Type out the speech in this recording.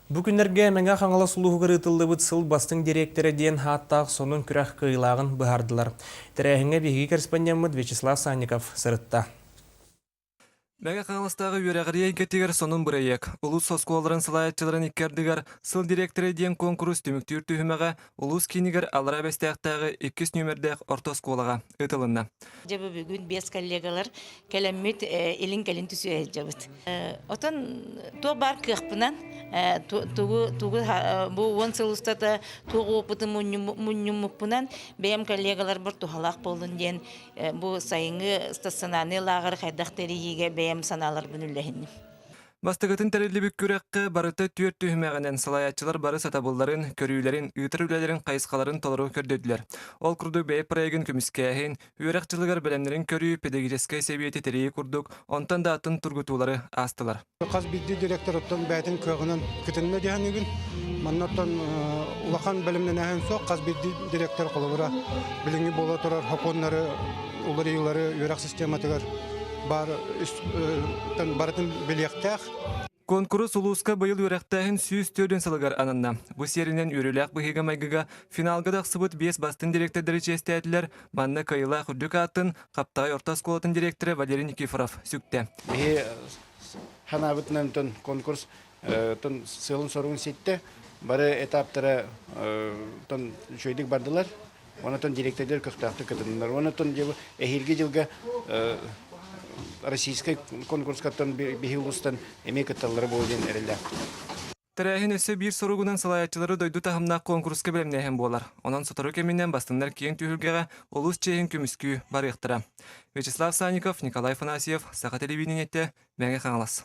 Бу күннэргэ Мэҥэ Хаҥалас улууһугар ыытыллыбыт сыл бастыҥ дириэктэрэ диэн ааттаах сонун күрэх кыайыылааҕын быһаардылар. Тэрээһиҥҥэ биһиги корреспондеммыт Вячеслав Санников сырытта. Мэҥэ Хаҥаластааҕы үөрэҕирии эйгэтигэр сонун бырайыак. Улуус оскуолаларын салайааччыларын икки ардыгар Сыл дириэктэрэ диэн куонкурус түмүктүүр түһүмэҕэ улуус киинигэр Аллараа Бэстээхтээҕи иккис нүөмэрдээх орто оскуолаҕа ыытылынна. Дьэ бу бүгүн биэс коллегалар кэлэммит илин-кэлин түсүө сылдьабыт. Отон туох баар кыахпынан тугу тугу бу 10 сыл устата туох опытын мунньуммуппунан бэйэм коллегаларбар туһалаах буоллун диэн бу сайыҥҥы стационарный лааҕыры хайдах тэрийиигэ бэйэм санааларбын үллэһинним. Бастакытын тэриллибит күрэххэ барыта түөрт түһүмэҕинэн салайааччылар бары сатабылларын, көрүүлэрин, ыытар үлэлэрин хайысхаларын толору көрдөрдүлэр. Ол курдук бэйэ проегын көмүскээһин, үөрэх дьылыгар бэлэмнэрин көрүү, педагогическай сэбиэти тэрийии курдук, онтон да атын тургутуулары аастылар. Хас биирдии директор оттон бэйэтин кыаҕынан кытынна диэхэнигин. Манна оттон улахан бэлэмнэнээһин суох. Хас биирдии директор холобура билиҥҥи буола турар сокуоннары, уларыйыылары үөрэх систематыгар баар барытын билиэхтээх. Куонкурус улууска быйыл үөрэхтээһин 104 сылыгар ананна. Бу сиэринэн үөрүүлээх быһыыга-майгыга финалга тахсыбыт биэс бастыҥ дириэктэрдэри чиэстээтилэр. Манна кыайыылаах үрдүк аатын Хаптаҕай орто оскуолатын дириэктэрэ Валерий Никифоров сүктэ. Биһи санаабытынан конкурс сыалын-соругун ситтэ. Бары этаптара үчүгэйдик бардылар. Онон директордар көхтөөхтүк кытыннылар. Онон эһиилги дьылга российскай конкурскаттан биһи улуустан эмиэ кытталлара буолуо диэн эрэллээхпит. Тэрээһин өссө биир соругунан салайааччылары дойду таһымнаах куонкуруска бэлэмнээһин буолар. Онон сотору кэминэн бастыҥнар киэҥ түһүлгэҕэ улуус чиэһин көмүскүү барыахтара. Вячеслав Санников, Николай Афанасьев, Саха телевидениетэ, Мэҥэ Хаҥалас.